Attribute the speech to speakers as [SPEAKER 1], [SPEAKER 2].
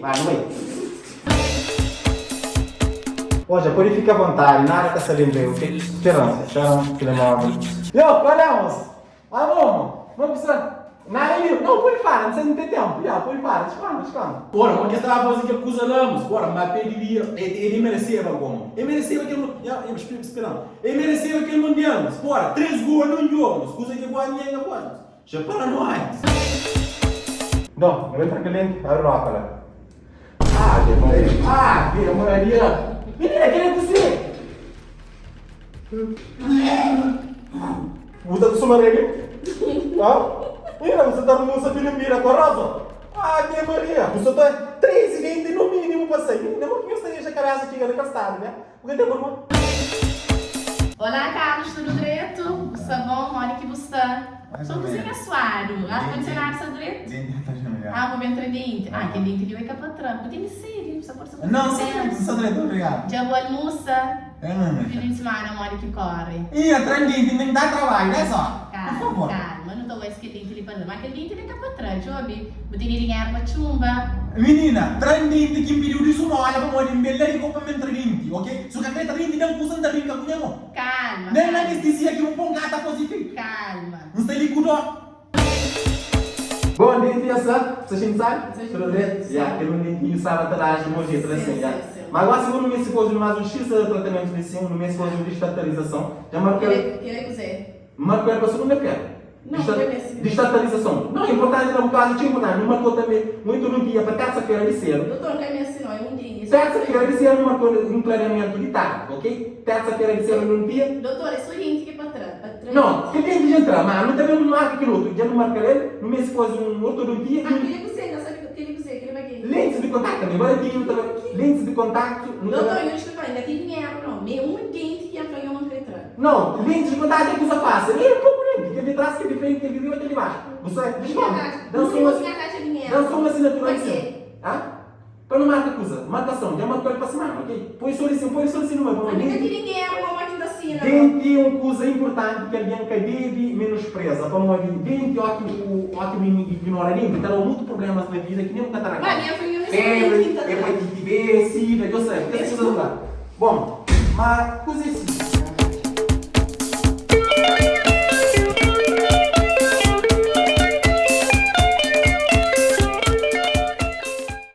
[SPEAKER 1] Ba, nu bai. Odja, pode fika avontadi, nada ka sta ben ben, ok? Spera-m, spera-m, telemóvel. Yo, qual é, mos? Ah, momo, mo ku sta? Nada li, no, pode fala, N sa N ten tempu, ya, pode fala, diskonta, diskonta.
[SPEAKER 2] Ora, mo ke staba faze kel kuza la, mos? Ora, Mbappé dibia, e mereseba gomo. E mereseba kel, ya, ya, spera-m. E mereseba kel mundial, mos. Ora, 3 gol nun jogo, mos. Kuza ke gosi ninguém ka faze, mos. Já para no antes.
[SPEAKER 1] Nton, nu bai tra kel lenti, abri ropa la. Ave Maria, Ave Maria. Minina, kel é kuzê? Bu ta kustuma rebe? Ha? Minina, bu sa ta rumusa filin bira koroso? Ave Maria, bu sa ta 3 denti no minimu pa sai. Minina, mo ki nhos ta dexa kabesa txiga na kel stadu nha? Bu ka ten burgonha?
[SPEAKER 3] Olá Carlos, tudo dreto? Bu sta bom? Modi ki bu sta? Só kuzinha suadu. Ar kondisionadu sta dreto? Ah, bu ben tra denti. Ah, kel denti li bai ka pa tra. Bu tene sedi, bu sta pode sta
[SPEAKER 2] Não, sta dreto, sta dreto, obrigado.
[SPEAKER 3] Dja bu almusa? Fim di simana modi ki kore?
[SPEAKER 2] Ih, tra denti nem da trabalho, né só? Por favor.
[SPEAKER 3] Calma, nu ta bai kel denti li pa tra. Ma kel denti li ka pa tra, djobe. Bu tene dinheru pa txumba.
[SPEAKER 2] Minina, tra denti ki N pidiu di sumóla pamodi N ben la di ko pa N ben tra denti, ok? Si bu ka kre tra denti, da-m kusa N ta rinka ku nha mon.
[SPEAKER 3] Kalma,
[SPEAKER 2] Nen
[SPEAKER 3] kalma.
[SPEAKER 2] anestizia ki bu pô-m ka ta faze ifeitu.
[SPEAKER 3] Kalma.
[SPEAKER 2] N sta li ku dor.
[SPEAKER 1] Bon denti ya sa, sa xinti sabi? Tudu dretu? Ya, kel un dentinhu staba ta da aji mo jetu la sin, ya. Ma gosi bu nu meste faze mas un xis tratamentu li sin, nu meste faze un destatarizason. Dja marka-l.
[SPEAKER 3] Kel é kuzê?
[SPEAKER 1] Marka-l pa sugunda-fera. Destatarizason. Não, é importante na bu kazu, é txeu importante. Nu markau tanbe un ortodontia pa tersa-fera di sedu.
[SPEAKER 3] Dotor, N ka meste no, é un dia.
[SPEAKER 1] Tersa-fera di sedu nu markau un klariamentu di tardi, ok? Tersa-fera di sedu ortodontia.
[SPEAKER 3] Dotor, é so denti ki pa tra, pa tra
[SPEAKER 1] Não, kel denti dja ntra, ma nu ta ben marka kel otu. Dja nu marka-l el, nu meste faze un ortodontia
[SPEAKER 3] Ah,
[SPEAKER 1] i un.
[SPEAKER 3] kel-li kuzê? N ka sabe kel-li kuzê, kel-li pa kê?
[SPEAKER 1] Lentis di kontaktu tanbe, baratinhu nu ta ben. Lentis di kontaktu nu ta
[SPEAKER 3] Dotor,
[SPEAKER 1] ben.
[SPEAKER 3] nho diskulpa, N ka ten dinheru no, ma é un denti ki N fla nho ma N kre tra.
[SPEAKER 1] Não, lentes de contato é kusa fácil. É pouco lente, kel di trás, kel di frente, kel di riba, kel di baxu. Bu sa, diskonta. Dan só un, dan só un asinatura li sin. Ha? Pa nu marka kusa, markason, dja markau el pa simana, ok? Poi só li sin, poi só li sin numeru, pamodi denti, denti é un kusa inpurtanti ki algen ka debe menospreza, pamodi denti, óki bu, óki bu ignora denti, ta dau mutu prublémas na vida ki nen bu ka ta da kónta. Febri, epatiti B, sida, djo sabe, kes kusa la. Bon, ma.